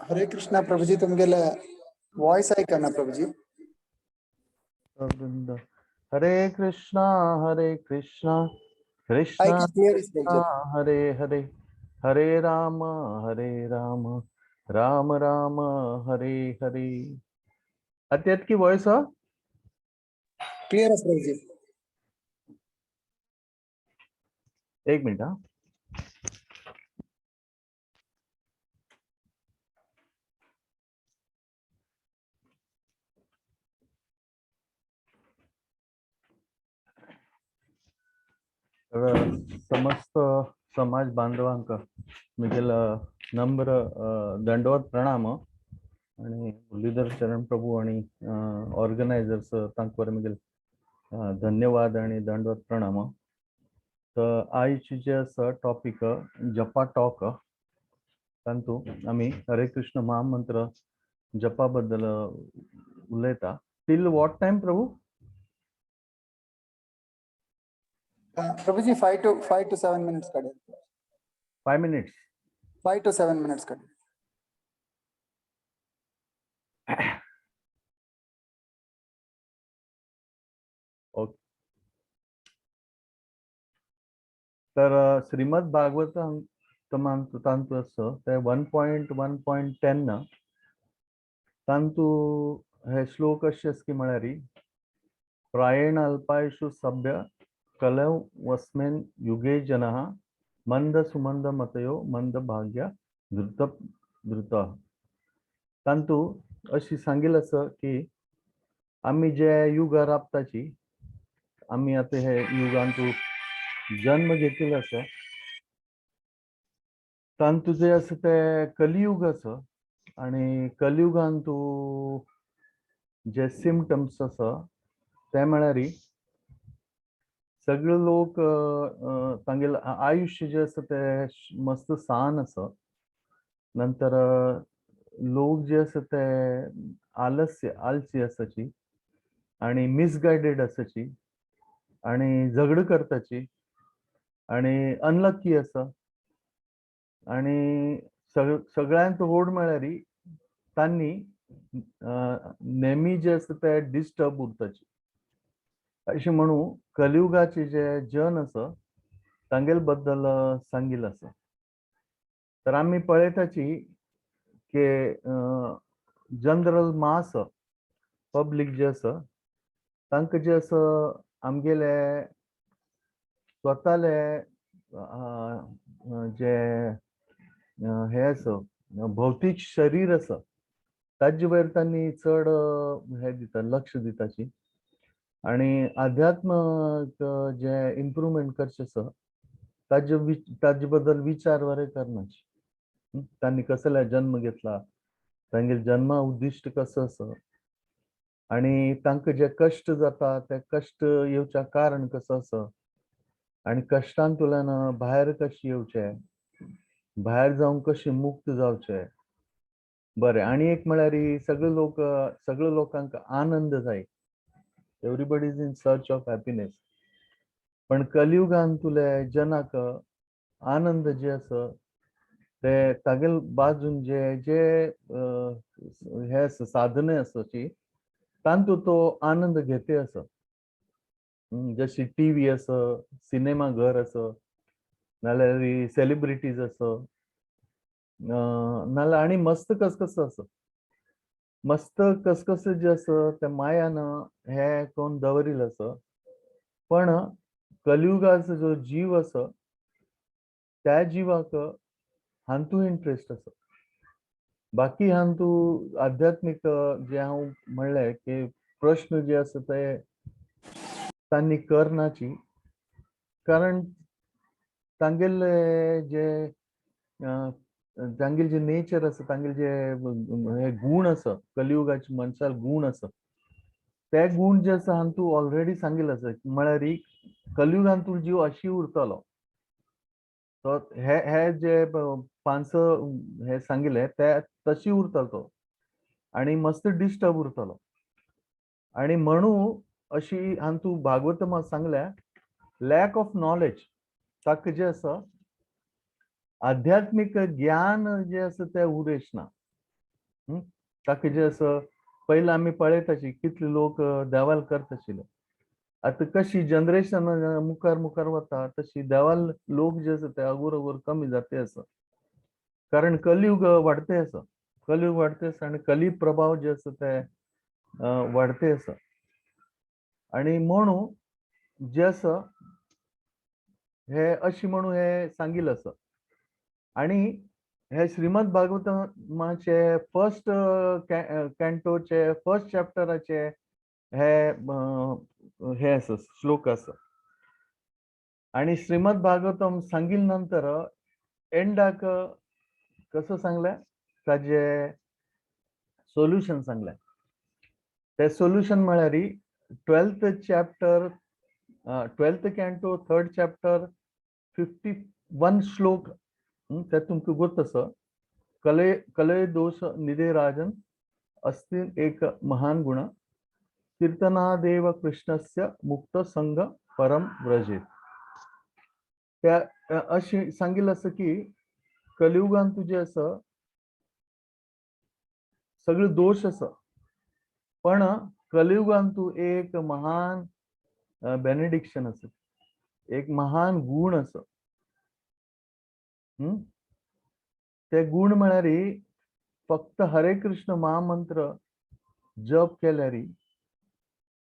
हरे कृष्णा प्रभुजी, तुमगेले voice आयकना प्रभुजी. हरे कृष्णा हरे कृष्णा कृष्णा कृष्णा हरे हरे, हरे राम राम राम हरे हरे. आता येत की वॉइस? हा क्लियर आसा प्रभुजी. एक मिनिट हा. तर समस्त समाज बांधवांक म्हगेल नम्र दंडवत प्रणाम आणि मुरलीधर चरण प्रभू आणि ऑर्गनायझर्स तांकां म्हगेल धन्यवाद आणि दंडवत प्रणाम. तर आयची जे आसा टॉपिक जपा टॉक, तांतू आमी हरे कृष्ण महामंत्र जपा बद्दल उलयता. Till what time Prabhu? Prabhuji 5 to 7 minutes काढेल. 5 minutes? 5 to 7 minutes काढेल. ओके. तर श्रीमद भागवत तांतू आसा ते 1.1.10 तांतू हे श्लोक अशे आसा की म्हळ्यार प्रायेण अल्पायुषु सभ्य कलौ वस्मिन् युगे जनः मंद सुमंद मतयो मंद भाग्य धृत धृत. तांतू अशी सांगिल आसा की आमी जे युगार राबताची, आमी आतां हे युगांतू जन्म घेतिल्लो आसा, तांतू जे आसा ते कलियुग आसा आनी कलियुगांतू जे सिमटम्स आसा ते म्हळ्यार सगळे लोक तांगेले आयुष्य जे आसा ते मस्त सान आसा. नंतर लोक जे आसा ते आलस्य आलसी आसाची आणि मिसगायडेड आसाची आणि झगडं करताची आणि अनलक्की आसा आणि सगळ्यांत व्हड म्हळ्यार तांणी नेहमी जे आसा ते डिस्टर्ब उरताची. अशें म्हणू कलियुगाचे जे जन आसा तांगेले बद्दल सांगिल्लें आसा. तर आमी पळयताची की जनरल मास पब्लीक जे आसा तांकां जे आसा आमगेले स्वताले जे हे आसा भौतीक शरीर आसा ताजे वयर तांणी चड हे दिता, लक्ष दिताची आणि अध्यात्म जे इम्प्रुवमेंट करचें आसा ताजे बद्दल विचार वरे करनाची. तांणी कसले जन्म घेतला, तांगेले जन्मा उद्दिश्ट कसो आसा आणि तांकां जे कश्ट जाता ते कश्ट येवच्या कारण कसो आसा आणि कश्टांतल्यान भायर कशें येवचें, भायर जावंक कशें मुक्त जावचें. बरें, आनी एक म्हळ्यार सगळे लोक, सगळे लोकांक आनंद जाय. Everybody is in search of happiness. पण कलियुगांतुले जनाक आनंद जे आसा ते तागेल बाजून जे जे हे आसा साधने आसाची तांतू तो आनंद घेते आसा. जशी टी व्ही आसा, सिनेमा घर आसा, नाल्यार सेलिब्रिटीज आसा, नाल्यार आनी मस्त कसकस आसा, मस्त कसकस जे आसा ते मायान हे करून दवरिल्लें आसा. पण कलियुगाचो जो जीव आसा त्या जिवाक हांतू इंट्रस्ट आसा. बाकी हांतू आध्यात्मीक जे हांव म्हणलें की प्रश्न जे आसा ते तांणी करनाची, कारण तांगेले जे तांगेले जे नेचर आसा, तांगेले जे हे गूण आसा, कलियुगाचे मनशाल गूण आसा, ते गूण जे आसा हांतू ऑलरेडी सांगिल्लें आसा. म्हळ्यार कलियुगांत तूं जीव अशी उरतलो. तो हे हे जे पांच हे सांगिल्ले ते तशी उरतलो तो आनी मस्त डिस्टर्ब उरतलो. आनी म्हणू अशी हांतू भागवत सांगल्या, लॅक ऑफ नॉलेज, ताका जे आसा आध्यात्मीक ज्ञान जे आसा ते उरेश ना. ताका जे आसा पयलीं आमी पळयताची कितले लोक देवाल करता आशिल्ले. आतां कशी जनरेशन मुखार मुखार वता तशी देवाल लोक जे आसा ते अगोर अगोर कमी जाते आसा, कारण कलियुग वाडते आसा, कलियुग वाडते आसा आनी कली प्रभाव जे आसा ते वाडते आसा. आनी म्हणू जे आसा हे अशी म्हणू हे सांगिल्लें आसा. आनी हे श्रीमद भागवतमाचे फर्स्ट कॅन्टोचे फर्स्ट चॅप्टराचे हे हे आसा श्लोक आसा. आनी श्रीमद भागवतम सांगिल्ले नंतर एंडाक कसो सांगलें, ताजे सोल्युशन सांगलें. ते सोल्युशन म्हळ्यार 12th chapter, 12th canto 3rd chapter 51 श्लोक, ते तुमकां गोत आसा. कले कले दोष निधे राजन अस्ति एक महान गुण कीर्तनादेव कृष्णस्य मुक्त संग परम व्रजेत. त्या अशी सांगिल्लें आसा की कलियुगान तुजें आसा सगळे दोश आसा, पण कलियुगान तूं एक महान बेनेडिक्शन आसा, एक महान गुण आसा. ते गुण म्हळ्यार फक्त हरे कृष्ण महामंत्र जप केल्यार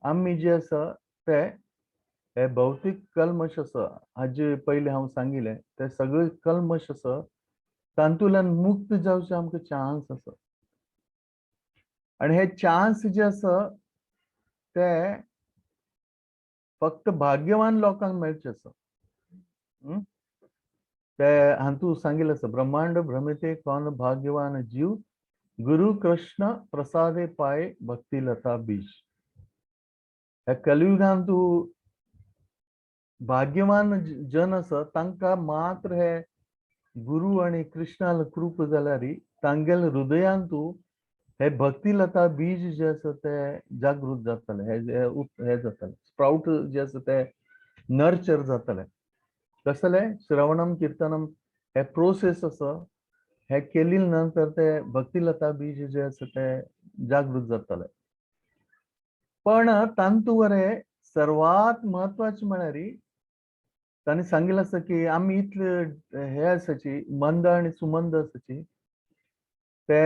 आमी जे आसा ते हे भौतीक कल्मश आसा, हाजे पयलीं हांव सांगिल्लें ते सगळे कल्मश आसा, तातूंतल्यान मुक्त जावचे आमकां चान्स आसा. आनी हे चान्स जे आसा ते फक्त भाग्यवान लोकांक मेळचे आसा. ते हातूंत सांगिल्लें आसा, ब्रह्मांड भ्रमिते कोण भाग्यवान जीव गुरु कृष्ण प्रसादे पाय भक्ती लता बीज. ह्या कलियुगान तूं भाग्यवान जन आसा तांकां मात्र हे गुरु आनी कृष्णाल कृप जाल्यार तांगेले हृदयान तूं हे भक्ती लता बीज जे आसा ते जागृत जातले, हे जातले, स्प्राउट जे आसा ते नर्चर जातले. कसले श्रवणम कीर्तनम हे प्रोसेस आसा, हे केली नंतर ते भक्ती लता बीज जे आसा ते जागृत जातले. पण तांतू वरे सर्वात म्हत्वाचे म्हळ्यार तांणी सांगिल्लें आसा की आमी इतले हे आसाची मंद आनी सुमंद आसाची ते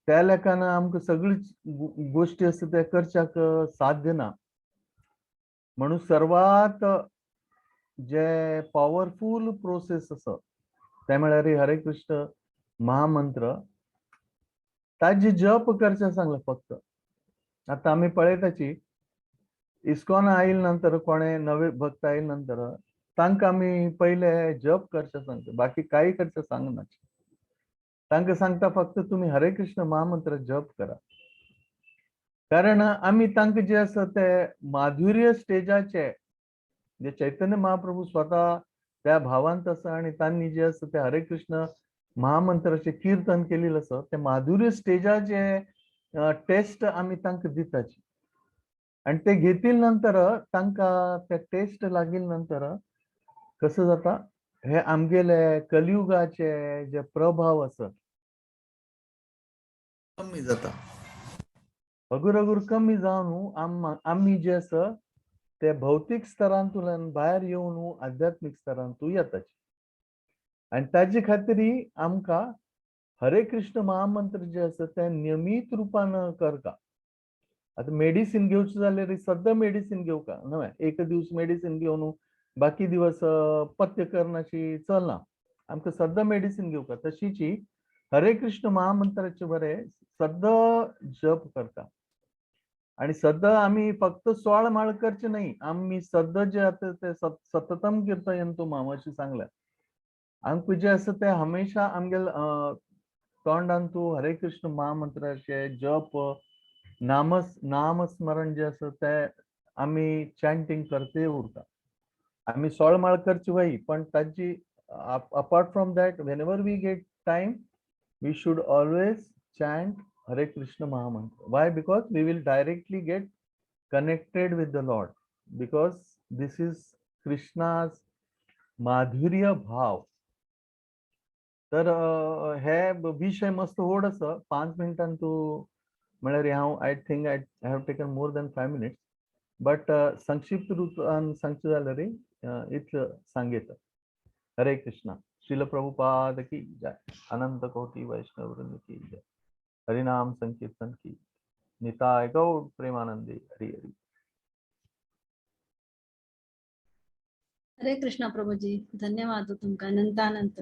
त्या लेखान आमकां सगळीच गोश्टी आसा ते करच्याक साध्य ना. म्हणून सर्वात जे पावरफूल प्रोसेस आसा ते म्हळ्यार हरे कृष्ण महामंत्र, ताजी जप करचें सांगलें फक्त. आतां आमी पळयताची इस्कॉन आयल नंतर कोणे नवे भक्त आयल नंतर तांकां आमी पयले जप करचें सांगता, बाकी कांय करचें सांगना. तांकां सांगता फक्त तुमी हरे कृष्ण महामंत्र जप करा, कारण आमी तांकां जे आसा ते माधुर्य स्टेजाचे जे चैतन्य महाप्रभू स्वता त्या भावांत आसा आनी तांणी जे आसा ते हरे कृष्ण महामंत्राचे कीर्तन केलेलें आसा, ते माधुर्य स्टेजाचे टेस्ट आमी तांकां दिताची. आनी ते घेतील नंतर तांकां ते टेस्ट लागील नंतर कसं जाता, हे आमगेले कलियुगाचे जे प्रभाव आसा कमी जाता, अगुर अगुर कमी जावन आमी जे आसा ते भौतीक स्तरांतल्यान भायर येवन आध्यात्मीक स्तरांतू येताची. आनी ताजे खातीर आमकां हरे कृष्ण महामंत्र जे आसा ते नियमीत रुपान करता. आतां मेडिसीन घेवचें जाल्यार सद्दां मेडिसीन घेवका न्हय, एक दिवस मेडिसीन घेवन बाकी दिवस पथ्य करनाशी चलना, आमकां सद्दां मेडिसीन घेवका. तशीची हरे कृष्ण महामंत्राचे बरे सद्दां जप करता. आणि सद्दां आमी फक्त 16 माळ करचे नाही, आमी सद्दां जे आतां ते सततम कीर्तयंतु माम अशें सांगलें. आमकां जें आसा तें हमेशा आमगेले तोंडान तूं हरे कृष्ण महामंत्राचे जप, नामस्मरण जे आसा तें आमी चॅन्टींग करते उरता. आमी 16 माळ करची वय, पण ताजी apart from that, whenever we get time, we should always chant Hare Krishna Mahamantra. Why? Because we will directly get connected with the Lord, because this is Krishna's Madhurya Bhav. तर हे विशय मस्त व्हड आसा. 5 मिनटान तूं म्हळ्यार हांव I think I have taken more than 5 minutes, but संक्षिप्त रुपान सांगचें जाल्यार इतलें सांगयता. हरे कृष्णा. श्रील प्रभुपाद की जय. अनंत कोटि वैष्णव वृंद की जय. हरिनाम संकीर्तन की. निताय गौर प्रेमानंदी हरि हरि. हरे कृष्णा प्रभुजी, धन्यवाद तुमका अनंत अनंत.